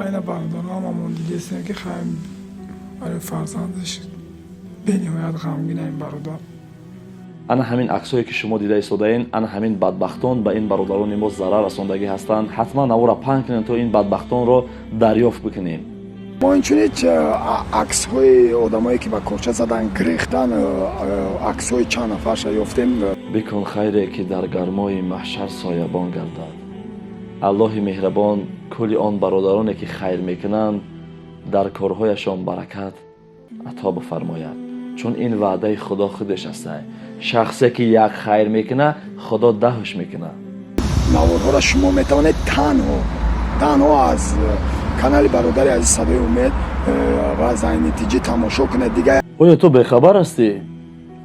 Айна бародарам ҳамон дидестем, ки хайм барои фарзандаш бениҳоят ғамгина ин бародар. Ана ҳамин аксҳое, ки шумо дида истодаен, ана ҳамин бадбахтон ба ин бародарони мо зарар расондагӣ ҳастанд. Ҳатман навора паҳн кунем, то ин бадбахтонро дарёфт бикунем. Мо инчунин аксҳои одамое, ки ба корча задан, гирехтан, аксҳои чанд нафарша ёфтем. Бикун хайре, ки дар гармои маҳшар соябон гардад. Аллоҳи меҳрабон кулли он бародароне, ки хайр мекунанд, дар корҳояшон баракат ато бифармояд, чун ин ваъдаи Худо худеш аста: шахсе, ки як хайр мекуна, Худо даҳш мекуна. Наворҳоро шумо метавонед танҳо аз канали бародари азиз Садои Умед ва Зайни Тҷ тамошо кунед дигар. Оё ту бехабар ҳастӣ?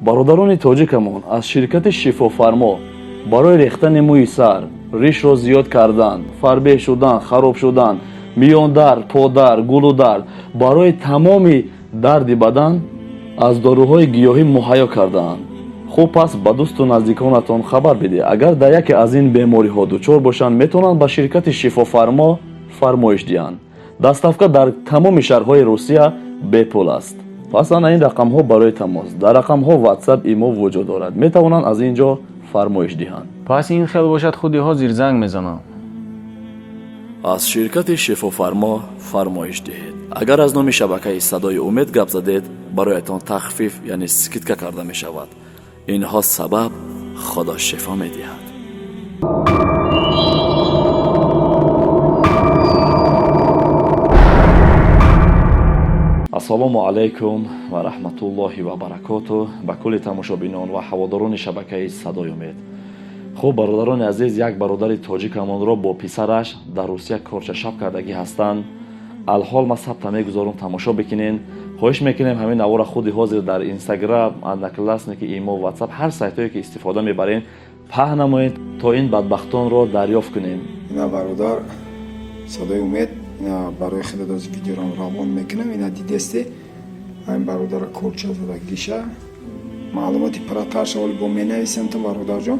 Бародарони тоҷикамон аз ширкати Шифофармо барои рехтани мӯи сар, ришро зиёд кардан, фарбеҳ шудан, хароб шудан, миёндард, подард, гулудард, барои тамоми дарди бадан аз доруҳои гиёҳӣ муҳайё кардаанд. Хуб, пас ба дӯсту наздиконатон хабар бидеҳ. Агар дар яке аз ин бемориҳо дучор бошанд, метавонанд ба ширкати Шифофармо фармоиш диҳанд. Доставка дар тамоми шаҳрҳои Русия бепул аст. Пас ана ин рақамҳо барои тамос. Дар рақамҳо Ватсап, Имо вуҷуд дорад, метавонанд аз ин ҷо фармоиш диҳанд. Пас ин хел бошад, худи ҳозир занг мезанам. Аз ширкати Шифофармо фармоиш диҳед. Агар аз номи шабакаи Садои Умед гап задед, бароятон тахфиф, яъне скидка карда мешавад. Инҳо сабаб, Худо шифо медиҳад. Ассалому алайкум ва раҳматуллоҳи ва баракоту ба кулли тамошобинон ва ҳаводорони шабакаи Садои Умед. Хуб, бародарони азиз, як бародари тоҷикамонро бо писараш дар Русия корчашаб кардагӣ ҳастанд. Алҳол ман сабта мегузорам, тамошо бикунен. Хоҳиш мекунем, ҳамин навора худи ҳозир дар Инстаграм, Одноклассники, Имо, Ватсап, ҳар сайтҳое, ки истифода мебарем, паҳн намоед, то ин бадбахтонро дарёфт кунем. Ина, бародар Садои Умед, ина барои худат аз видеоро равон мекунам. Ина дидесте, ҳамин бародара корча задагиша. Маълумоти пурратарша оли бо менависем. Ту, бародарҷон,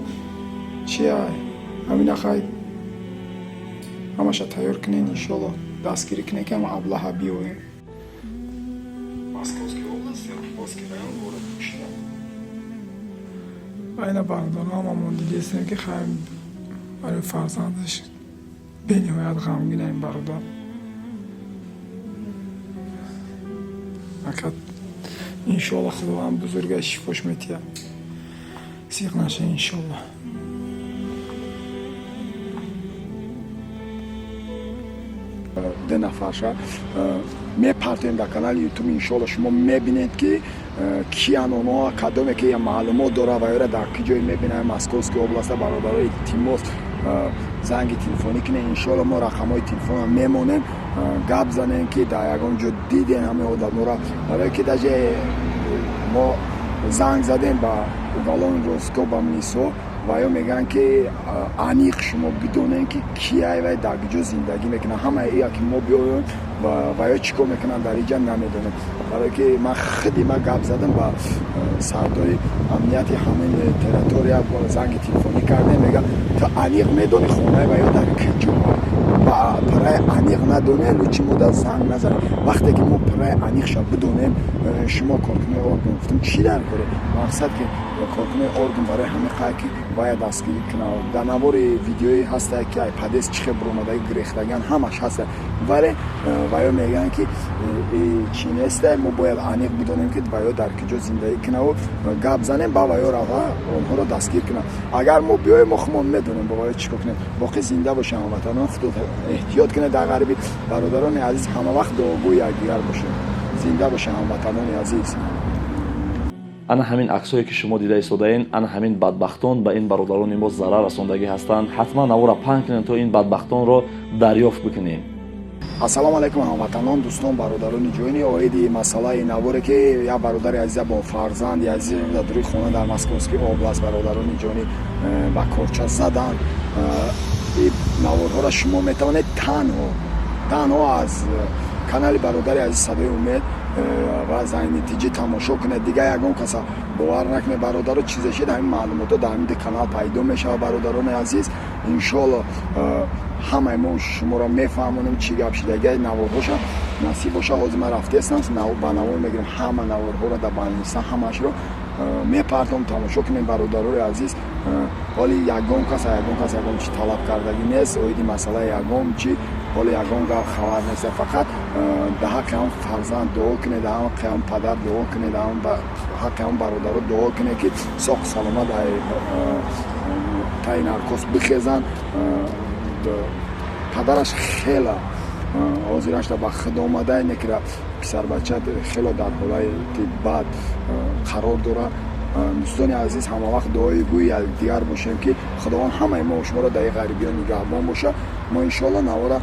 чия, ҳамина хай ҳамаша тайёр кунен, иншолло дастгирӣ кунен, ки ҳама аблаҳа биёем. Московский область, Свердловский район, город Пушина. Айна бародарам ҳамон дидестем, ки хайм барои фарзандаш бениҳоят ғамгина ин бародар. Ака, иншолло Худованд бузурга шифош метиҳад, сиқ наша, иншолло. Ду нафарша мепартоем дар канали Ютуб, иншолло шумо мебинед, ки киян онҳо. Кадоме ки маълумот дора ва ёра дар ки ҷое мебинам, Московский областа, бародарои, илтимос, занги телефонӣ кунед. Иншолло мо рақамҳои телефонро мемонем, гап занем, ки дар ягон ҷо дидем ҳамаи одаморо. Барое ки даже мо занг задем ба уголовный розыск, ба милисо, ва ё мегӯянд, ки аниқ шумо бидонем, ки кияй вай, дар куҷо зиндагӣ мекунад. Ҳамаи ия ки мо биёем ва ё чӣ кор мекунанд дар иҷа, намедонем. Барое ки ман худи ман гап задам ба сардори амнияти ҳамин территория, занги телефонӣ кардем, мега: «Ту аниқ медонӣ хонаи ва ё дар куҷо? Параи аниқ надонем, лучше мода занг назанем. Вақте ки мо параи аниқша бидонем, шумо коркунои орган». Гуфтем: «Чӣ дар коре?» Мақсад ки коркунои орган барои ҳамин қай ки бояд дастгирӣ кунад. Дар навори видеоӣ ҳаста, ки ай подъезд чӣ хел буромадаги, гирехтагиан, ҳамаш ҳаста. Вале ваё мегӯянд, ки чӣ неста, мо бояд аниқ бидонем, ки ваё дар куҷо зиндагӣ кунаву гап занем ба ваё, рава онҳоро дастгир кунад. Агар мо биёем, мо худмон медонем бо ваё чӣ кор кунем. Боқӣ зинда бошем, ҳамватанон, худо эҳтиёт кунед дар ғарибӣ. Бародарони азиз, ҳама вақт дуогӯи якдигар бошем. Зинда бошем, ҳамватанони азиз. Ана ҳамин аксҳое, ки шумо дида истодаен, ана ҳамин бадбахтон ба ин бародарони мо зарар расондагӣ ҳастанд. Ҳатман навора паҳн кунем, то ин бадбахтонро дарёфт бикунем. Ассалому алайкум, ҳамватанон, дӯстон, бародарони ҷони. Оиди масъалаи наворе, ки як бародари азиза бо фарзанди азиз дар дури хона дар Московский область, бародарони ҷони, ба корча заданд, наворҳоро шумо метавонед танҳо аз канали бародари азиз Садои Умед. Ва Зайни ТҶ тамошо кунед, дига ягон каса бовар накунед, бародаро. Чизе шид, ҳамин маълумотҳо дар ҳамин канал пайдо мешавад, бародарони азиз. Иншоалло, ҳамаи мо шуморо мефаҳмонем, чӣ гап шидаги. Наворҳоша насиб боша, ҳозир ман рафтестам, ба навор мегирам ҳама наворҳоро, дар больница ҳамашро мепартом, тамошо кунем, бародарои азиз. Ҳоли ягон кас, ягон кас ягон чи талаб кардагӣ нест оиди масъалаи ягон чи. Ҳоли ягон гап хабар нест. Фақат дар ҳаққи ҳам фарзанд дуо кунед, дар ҳаққи ҳам падар дуо кунед, дар ҳаққи ҳам бародаро дуо кунед, ки соқ саломат таи наркоз бихезанд. Падараш хела ҳозирашда ба худ омада, некира писарбача хело дар ҳолати бад қарор дорад. Дӯстони азиз, ҳама вақт дуои гӯи якдигар бошем, ки Худованд ҳамаи мо шуморо дар ғарибиё нигаҳбон боша. Мо иншоалло навора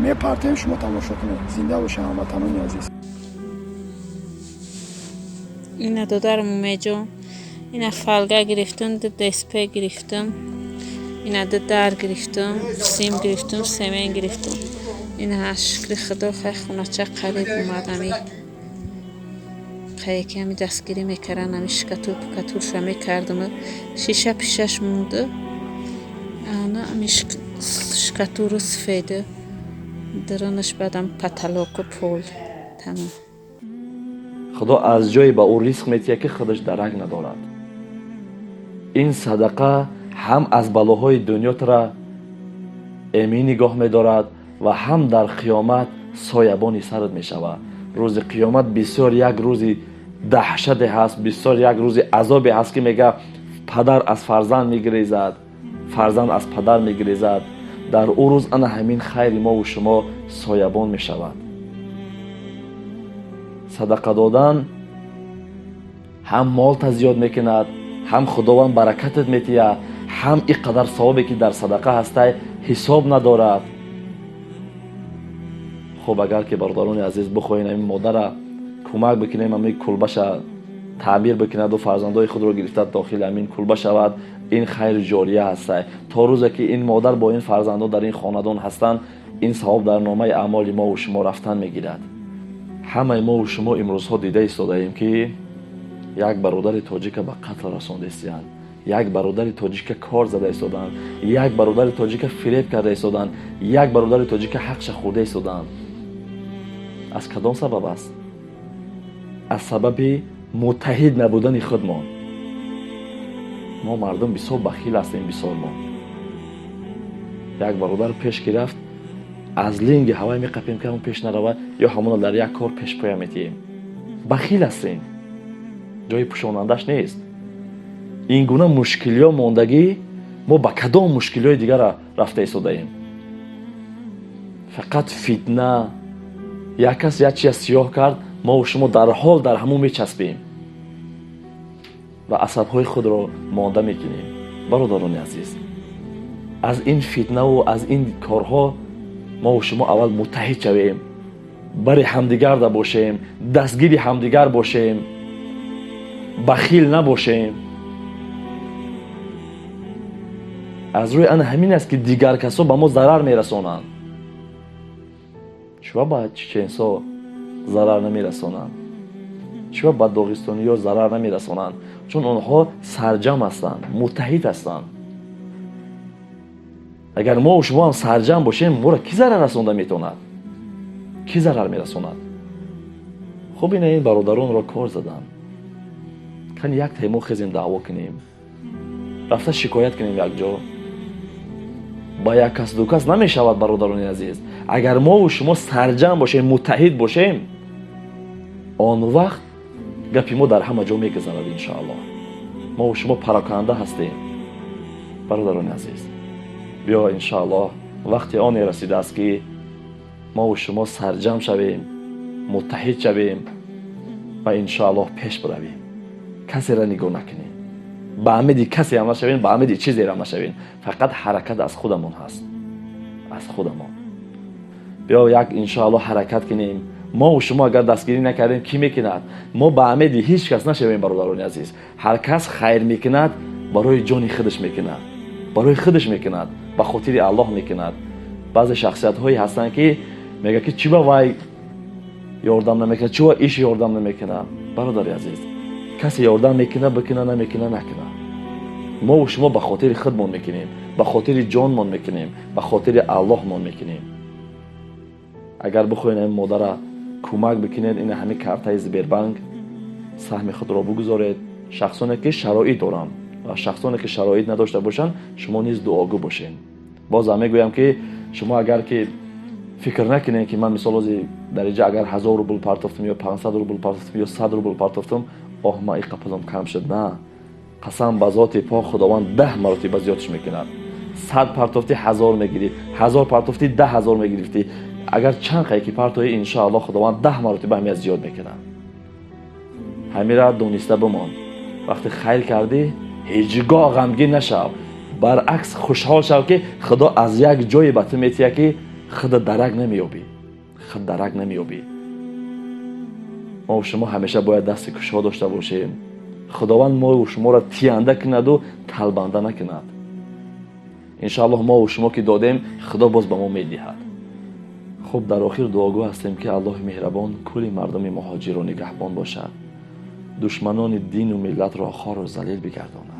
мепартем, шумо тамошо кунед. Зинда бошед, ҳамватанони азиз. Ина, додарам Умеҷон, ина фольга гирифтум, ду ДСП гирифтум, ина ду дар гирифтум, сим гирифтум, семен гирифтум. Ина, шукри Худо, хай, хонача қариб омад. Ами қаяки ами дастгирӣ мекардан, ами штукатур пукатурша мекардум, шиша пишаш монду. Ана ами штукатуру сифеду дарунаш, баъдам потолоку пол тамом. Худо аз ҷое ба ӯ ризқ метиҳад, ки худаш дарак надорад. Ин садақа ҳам аз балоҳои дунё тура эмин нигоҳ медорад ва ҳам дар қиёмат соябони сарат мешавад. Рӯзи қиёмат бисёр як рӯзи даҳшате ҳаст, бисёр як рӯзи азобе ҳаст, ки мега падар аз фарзанд мегирезад, фарзанд аз падар мегирезад. Дар ӯ рӯз ана ҳамин хайри мову шумо соябон мешавад. Садақа додан ҳам молта зиёд мекунад, ҳам Худованд баракатат метиҳад, ҳам ин қадар савобе, ки дар садақа ҳастай, ҳисоб надорад. Хуб, агар ки, бародарони азиз, бихоҳем ҳамин модара кӯмак бикунем, ҳамин кулбаша таъмир бикунаду фарзандои худро гирифта дохили ҳамин кулба шавад, ин хайри ҷория ҳастай. То рӯзе ки ин модар бо ин фарзандо дар ин хонадон ҳастанд, ин савоб дар номаи аъмоли мову шумо рафтан мегирад. Ҳамаи мову шумо имрӯзҳо дида истодаем, ки як бародари тоҷика ба қатл расонда истиянд, як бародари тоҷика кор зада истодаанд, як бародари тоҷика фиреб карда истодаанд, як бародари тоҷика ҳақша хӯрда истодаанд. Аз кадом сабаб аст? Аз сабаби муттаҳид набудани худмон. Мо мардум бисёр бахил ҳастем, бисёр. Мо як бародар пеш ки рафт, аз линги ҳавай меқапем, ки ҳамон пеш наравад, ё ҳамонро дар як кор пешпоя метиҳем. Бахил ҳастем, ҷои пӯшонандаш нест. Ин гуна мушкилиҳо мондагӣ, мо ба кадом мушкилиҳои дигара рафта истодаем? Фақат фитна. Як кас як чиз сиёҳ кард, мову шумо дарҳол дар ҳамон мечаспем ва асабҳои худро монда мекунем. Бародарони азиз, аз ин фитнаву аз ин корҳо мову шумо аввал муттаҳид шавем, бари ҳамдигарда бошем, дастгири ҳамдигар бошем, бахил набошем. Аз рӯи ана ҳамин аст, ки дигар касо ба мо зарар мерасонанд. Чува ба чеченсо зарар намерасонанд? Чува ба доғистониё зарар намерасонанд? Чун онҳо сарҷам ҳастанд, муттаҳид ҳастанд. Агар мо шумо ҳам сарҷам бошем, моро кӣ зарар расонда метавонад? Кӣ зарар мерасонад? Хуб, ина ин бародаронро кор заданд. Кани як мо хезем, даъво кунем, рафта шикоят кунем якҷо. Ба як кас, ду кас намешавад, бародарони азиз. Агар мову шумо сарҷам бошем, муттаҳид бошем, он вақт гапи мо дар ҳама ҷо мегузарад, иншоаллоҳ. Мову шумо пароканда ҳастем, бародарони азиз. Биё, иншоаллоҳ, вақти оне расидааст, ки мову шумо сарҷам шавем, муттаҳид шавем ва иншоаллоҳ пеш биравем. Касеро нигоҳ накунем, ба амиди касе ҳам нашавем, ба амиди чизеро ҳам нашавем. Фақат ҳаракат аз худамон ҳаст, аз худамон. Биё, як иншоаллоҳ ҳаракат кунем. Мову шумо агар дастгирӣ накардем, кӣ мекунад? Мо ба амиди ҳеҷ кас нашавем, бародарони азиз. Ҳар кас хайр мекунад, барои ҷони худаш мекунад, барои худаш мекунад, ба хотири Аллоҳ мекунад. Баъзе шахсиятҳое ҳастанд, ки мегӯяд, ки чӣ ба вай Ёрдам намекунад, чува иш ёрдам намекунад? Бародари азиз, касе ёрдам мекунад, бикуна, намекуна, накуна. Мову шумо ба хотири худмон мекунем, ба хотири ҷонмон мекунем, ба хотири Аллоҳмон мекунем. Агар бихоҳед ҳамин модара кӯмак бикунед, ина ҳамин картаи Сбербанк, саҳми худро бигузоред. Шахсоне ки шароит доранд ва шахсоне ки шароит надошта бошанд, шумо низ дуогӯ бошед. Бозам мегӯям, ки шумо агар ки фикр накунед, ки ман, мисол, ози дар инҷа агар 1000 рубл партофтам ё 500 рубл партофтам ё 100 рубл партофтам, оҳ, ман иқа пулам кам шуд. На, қасам ба зоти пок, Худованд 10 маротиба зиёдш мекунад. 100 партофтӣ, 1000 мегирӣ, 1000 партофтӣ, 10 000 мегирифтӣ. Агар чанд қай ки партоӣ, иншоаллоҳ, Худованд 10 маротиба ҳамия зиёд мекунад. Ҳамира дониста бимон: вақте хайр кардӣ, ҳеҷ гоҳ ғамгин нашав, баръакс, хушҳол шав, ки Худо аз як ҷое ба ту метиҳад, ки худа дарак намеёбӣ, худ дарак намеёбӣ. Мо шумо ҳамеша бояд дасти кушод дошта бошем. Худованд мову шуморо тиянда кунаду талбанда накунад. Иншоаллоҳ, мову шумо ки додем, Худо боз ба мо медиҳад. Хуб, дар охир дуогӯ ҳастем, ки Аллоҳи меҳрабон кулли мардуми муҳоҷирро нигаҳбон бошад, душманони дину миллатро хору залил бигардонад.